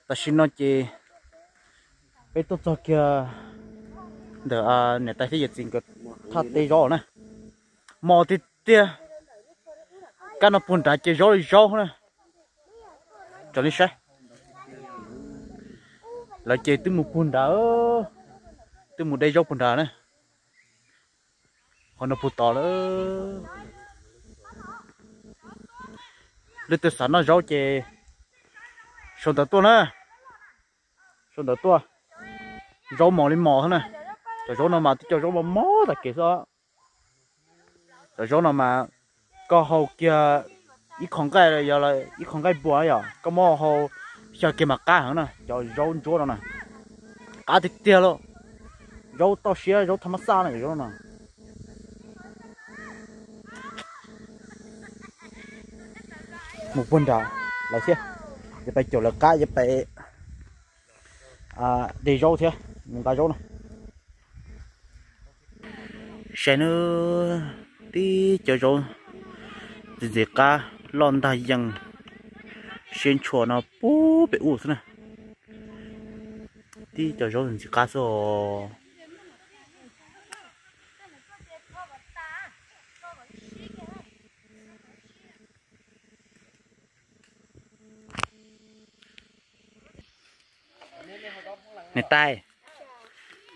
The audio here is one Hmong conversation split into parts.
Tam sim no ces peb tuaj txog kiag ntawm niam tais thiab yawm txiv nkawd thaj teb zaub na. Mos tiag tiag, kab no puag nrad ces zaub li zaub na. Raws li saib, lawv ces twb mus puag nrad, twb mus de zaub puag nrad na. Qhov no puag tod lawm. Leej twg xav noj zaub ces sau ntawv tuaj na. Sau ntawv tuaj. Zaub mos li mos xwb na. Cov zaub no mas twb cov zaub mos mos tag kev xwb. Cov zaub no mas koj hau kiag ib qho nqaij, yog ib qho nqaij npua yom, koj muab hau xyaw kiag mas qab heev na, cov zaub ntsuab no na. Qab tiag tiag lauj. Zaub toj siab, zaub thaj mab xaj na, cov zaub no. Mus puag nrad lawv thiab, yuav pais caum lawv qab, yuav pais de zaub thiab, mus nqa zaub no. Saib nawb, tib cov zaub ntxim ntxim qab loj ntag yees, siab ntshua no puag pem ub xwb na. Tib cov zaub ntxim ntxim qab xwb os. Niam tais,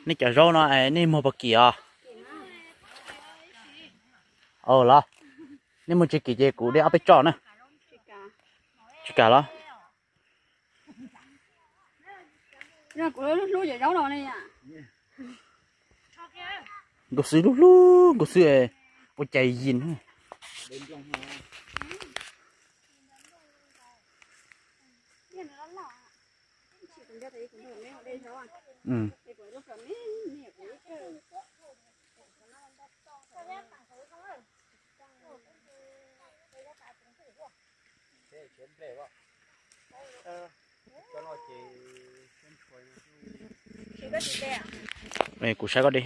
nej cov zaub no nej muag puas kim os? Ua los, nej muag tsis kim ces kuv de ob peb tso na. Tsis kam los? Nkauj xwb lub hlub, nkauj xwb ua cas yim. Kuv saib koj de.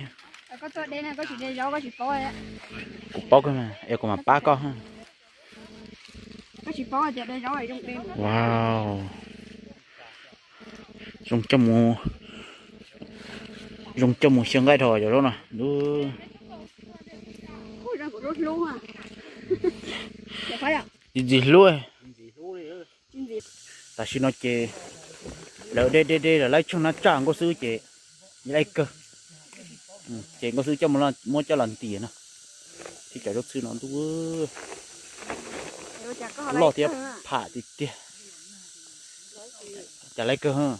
Kuv paub koj, es kuv mam pab koj. Wow. Zoo coj mus, zoo coj mus xyaw nqaij dhau cov zaub no. Ntxim hlub. Tam sim no ces lawv de de de lawv laib tsheej nab tsaj nkauj xwb ces laib kawg. Ces nkauj xwb coj muab coj los ntiav no. Thiab cov zaub txhwb no ntuj, loj thiab pham tiag tiag. Cas laib kawg.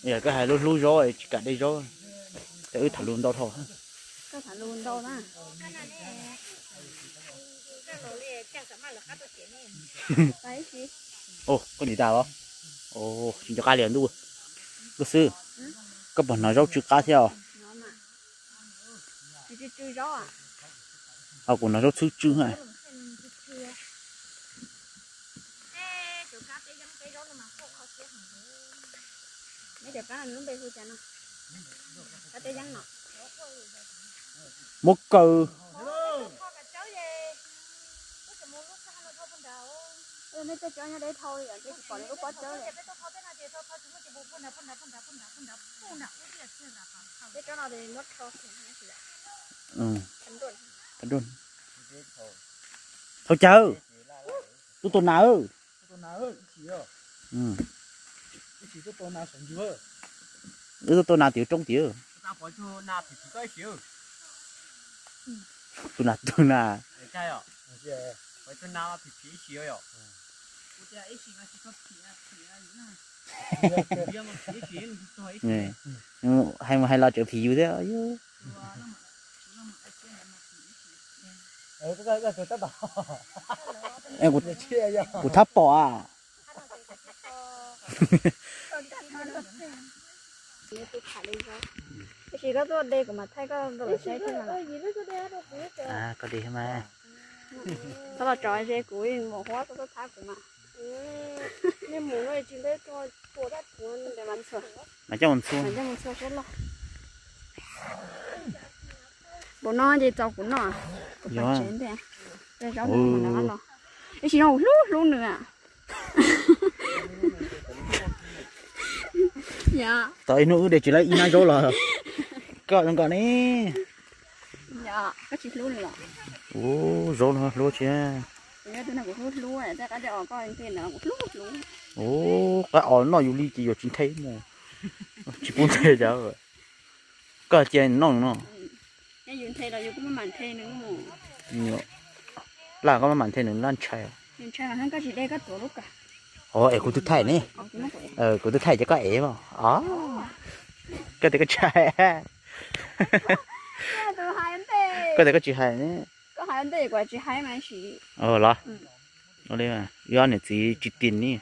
Yog koj hais lub hlub zaub tsis kam de zaub, ces wb tham lus ntau dhau. Koj tham lus ntau na. Koj nim tas los? Tsis nco qab li ntuj. Nkauj xwb, koj puas hnov zaub tsw qab thiab os? Ho kuv hnov zaub txhwb tsw. Muab kaw. Thau cas, tuaj tua nas. Wb tuaj tua nas tim roob tim. Tus nas, tus nas. Hais mus hais los tseem phim yus thiab. Kuv thab pom a. Koj de mas. Txhob los tso ze kuv, mus huab txhob thab kuv mas. Mas coj mus ntxhua. Npaum no ces txaus kuv noj, kuv pais tsev ntej. Zaub no mas los. Tab sis no kuv hlub hlub nws. Yog. Tau ib hnub wb de tsis tau ib hnab zaub los koj zoo nkauj ne. Yog, koj tsis hlub nws los? Ua, zaub no hlub tsis. Kuv yog tus neeg kuv hlub hlub, tej qab tej os koj nthe no kuv hlub hlub. Ua, qab os noj yus li ces yuav tsis nthe mus. Tsis pub nthe cas. Koj cia noj no. Yus nthe los yus kuj maj mam nthe nws. Laj koj maj mam nthe nws laj ntshai. Ntshai mas koj tsis de koj tuav lub kawg. Os, es kuv twb thaij ne. Kuv twb thaij ces koj ev mas. Os, koj tias koj tsis hais. Koj tias koj tsis hais ne. Los, ua li, yog niam txiv tsis tin ne.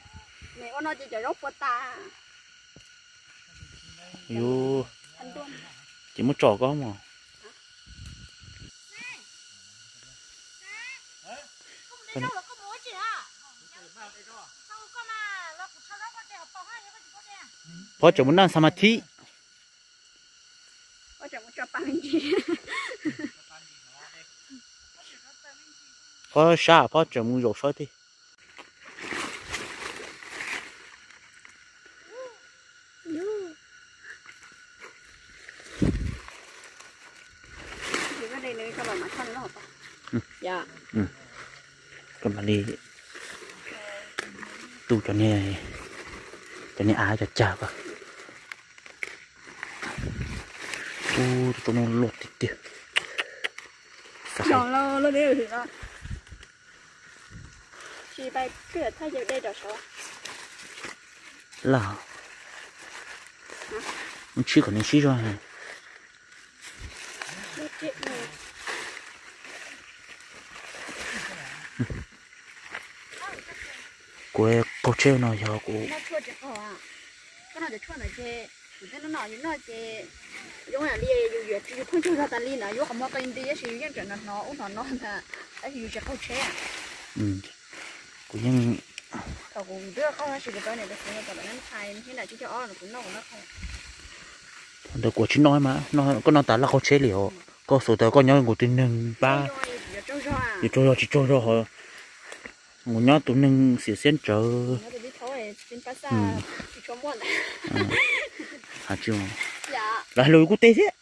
Yus, ces muab tso koj mog. Phob tseem mus noj xas mas thib. Phob sab, phob tseem mus zaum sab tib. Koj mam li tu cov niag, cov niag av cov cag ko. Ub, roob no loj tiag tiag. Laj, mus tshib kom nws sib zog. Kuv qaug tsheb no yog kuv. Koj noj cov tshuaj ntawd ces kuv thiaj noj, yus noj ces zoo yam li yus yuav, yus pheej tsaug zog tas li na, yus qhov muag qi nti tab sis yus yeej tseem hnov hnov ub hnov no ntag, tab sis yus tsis qaug tsheb. Kuv yeej, thaum kuv twb qaug tab sis kuv tau niam tais xwv no tom lawv nab thai thiab nram tsib caug ob no kuv noj kuv noj qaug. Ntawd kuv tsis noj mas, koj noj tas laj qaug tsheb li os. Koj xav tias koj nyob nkaus tib neeg pab, yuav tsaug zog tsis tsaug zog ho. Mus nyob tus neeg xiam xiab ntsawv. Hais tsis, lawv hais lus kuj teg thiab.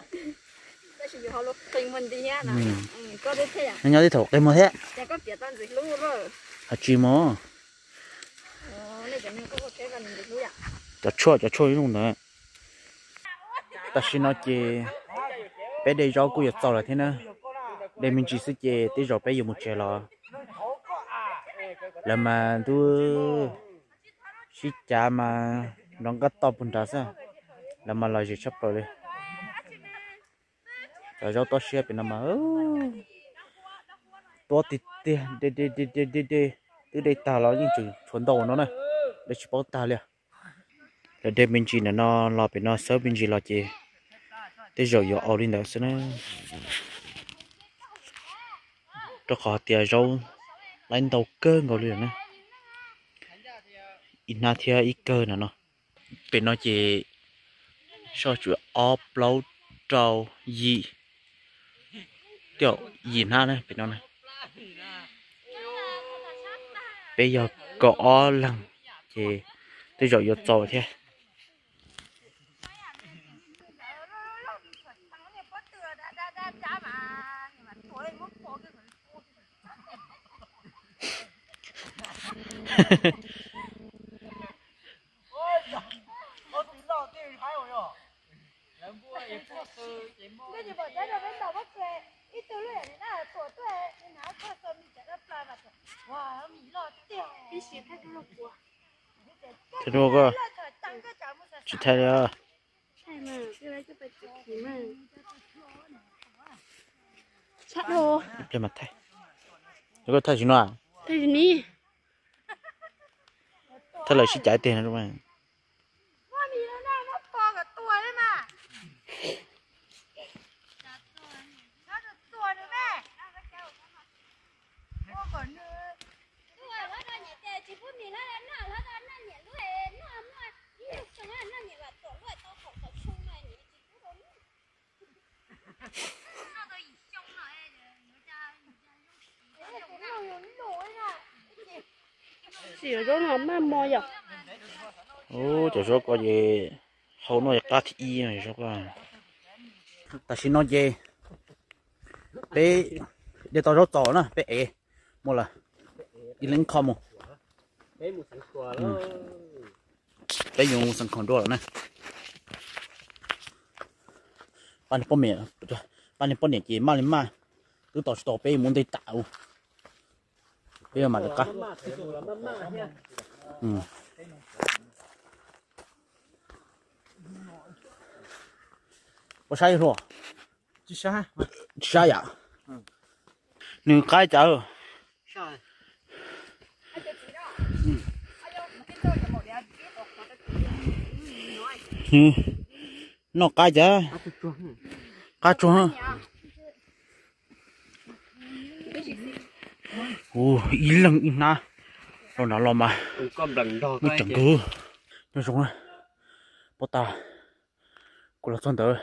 Nyob nyob tib thaum qe muag thiab. Hais tsis mog. Cov tshuaj, cov tshuaj zoo ntawd. Tam sim no ces peb de zaub kuj yuav txaus lawm thiab na. De me ntsis xwb ces tej zaum peb yuav mus tsev los. Lawv mas ntuj, sib cav mas nrov nqaj toj puag nrad xwb. Lawv mas lom zem tshaj plaws li. Cov zaub tob siab pem no mas tuab tiag tiag, de de de de de de, twb de tag los yeej tseem tshuav ntau no na, de tsis paub tag li. Lawv de me ntsis ntawm no los pem no xawb me ntsis los ces tej zaum yuav au li ntawd xwb na. Rau qhov tias zaub laib ntau kawg nkaus li lawm na. Ib hnab thiab ib kawg no no. Pem no ces soj tsuas ob plaub rau yim, tej zaum yim hnab na pem no na. Peb yog kaum ob leeg ces tej zaum yuav txaus thiab. Tsis thaij li. Thaij tsis no. Thaij lawv sib cav tiag no. Sim zaub no maj moj yom. Ub, cov zaub ko ces hau no qab thib ib zaub ko. Tam sim no ces peb de tau zaub txaus na, peb ev mus lawm, ib leeg qho mus. Peb yuav mus xeev khaum dua lawm na. Pab niag poj niam, pab niag poj niam ces maj li maj, twb tos tsis tau peb mus ntej tas. Peb mam li qab. Puas sab ib hlua? Tsis sab yam. Nws qab cas? Noj qab cas? Qab tsuag. Ub, ib leeg ib hnab los nrad los mas muaj tseem kawg. Nyob zoo, pab tas kuv los txog ntawd,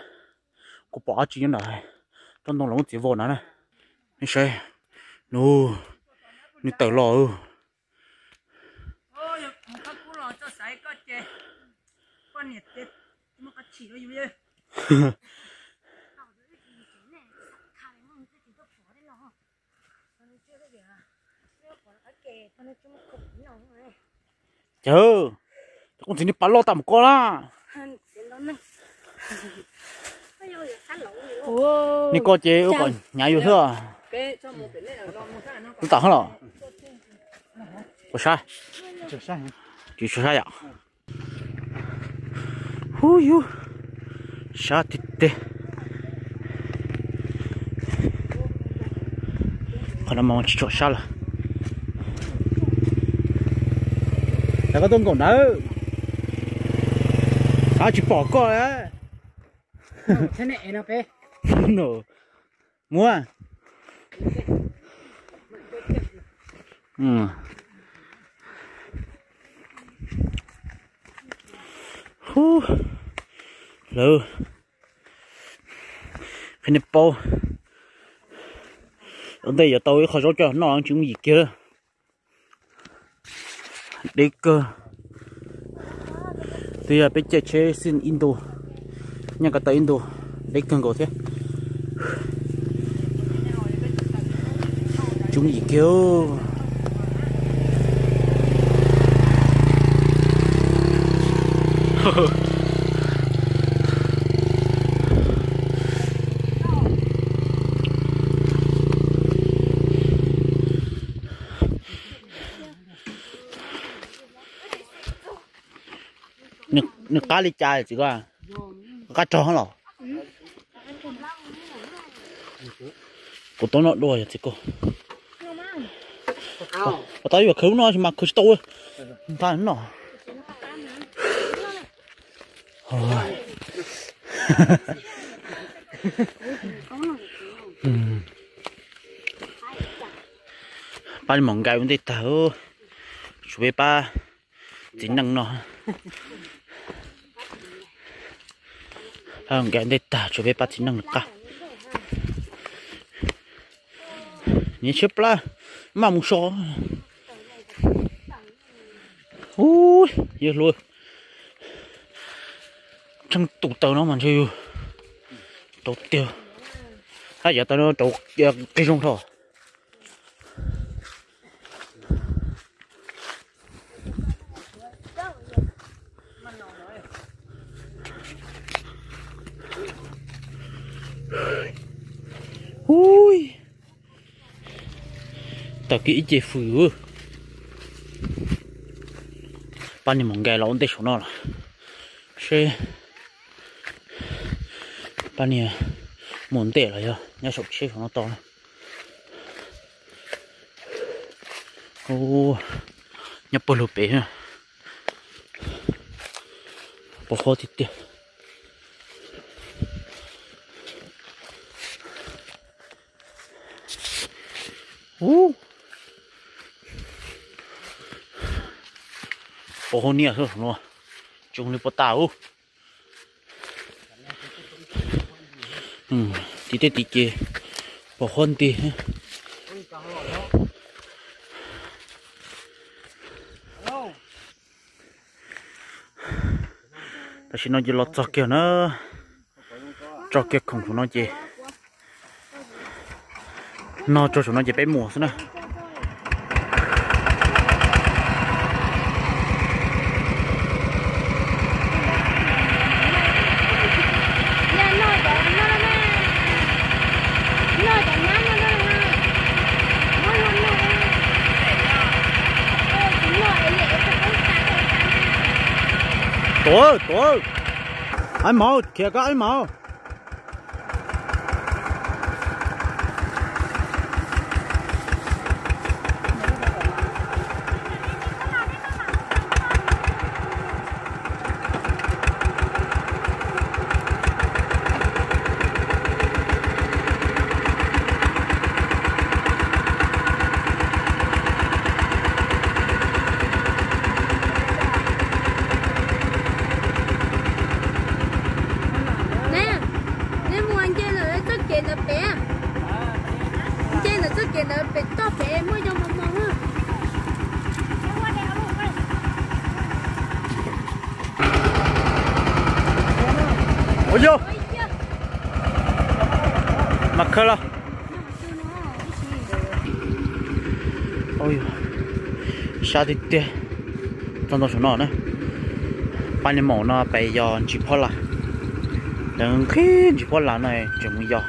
kuv pom dab tsi nyob nram tsob ntoo los muab txiav vau na. Nej saib, nws, nws tawm los. Ces, cov koob txiv nej pab loj tas mus koj na. Nej koj ces ua kom hnyav yus xwb. Ub, tam hab los. Puas sab? Tsis sab yom. Ub yus, sab tiag tiag. Qhov no mas tsis tshua sab lawm. Koj tuaj nkaum ntawd, xav tsis pom koj. Muab. Hu, lawv qhia nej paub, ua ntej yuav tau ib qho zaub coj noj tsis yooj yim kiag. Deb kawg. Twb yog peb caij tsheb xwb ib ntu, nyob ko taw ib ntu, deb kawg nkaus thiab. Tsis yooj yim kiag. Nws qab li cas txiv ko? Qab rog los? Kuv tau noj dua yog txiv ko. Pas tas yuav khwv lub no sis mas khwv tsis tau. Ntag no. Pab li mom nkais ua ntej tag, tshuav peb pab txiv neej no. Nkais ua ntej tag tshuav peb pab txiv neej no qab. Niam tshiab plab maj mus so. Ub, yawg hluas, tsheej tus taws no mas ntshe yus rau tiag. Hab yav taws no rau qig zoo dhau. Ub, tawm kiag ib ce fws. Pab niag mus nkais los ua ntej saum no lawm. Seb pab niag mus ntej los yog nyob saum tsheb saum no tau na. Ub, nyob puag lug pem. Pos huab tiag tiag. Ub, pos huab niaj xwb no, tsis zoo li pos tas ub. Tim tej tim ces pos huab nti. Ub, Tam sim no ces los txog kiag na, tso kiag khoom saum no ces no, tso saum no ces peb mus xwb na. Tuav, tuav, aib mauv, khiav koj aib mauv. Neb mus nce lawm txoj kev ntawd pem, nce lawm txoj kev ntawd pem toj pem muaj yog mos mos. Ua yog mas khaws los. Sab tiag tiag. Txog ntawm saum no na, pab ni maum no pem yog ntsis phab las, lawv nqhis ntsis phab las no tseem mus yos.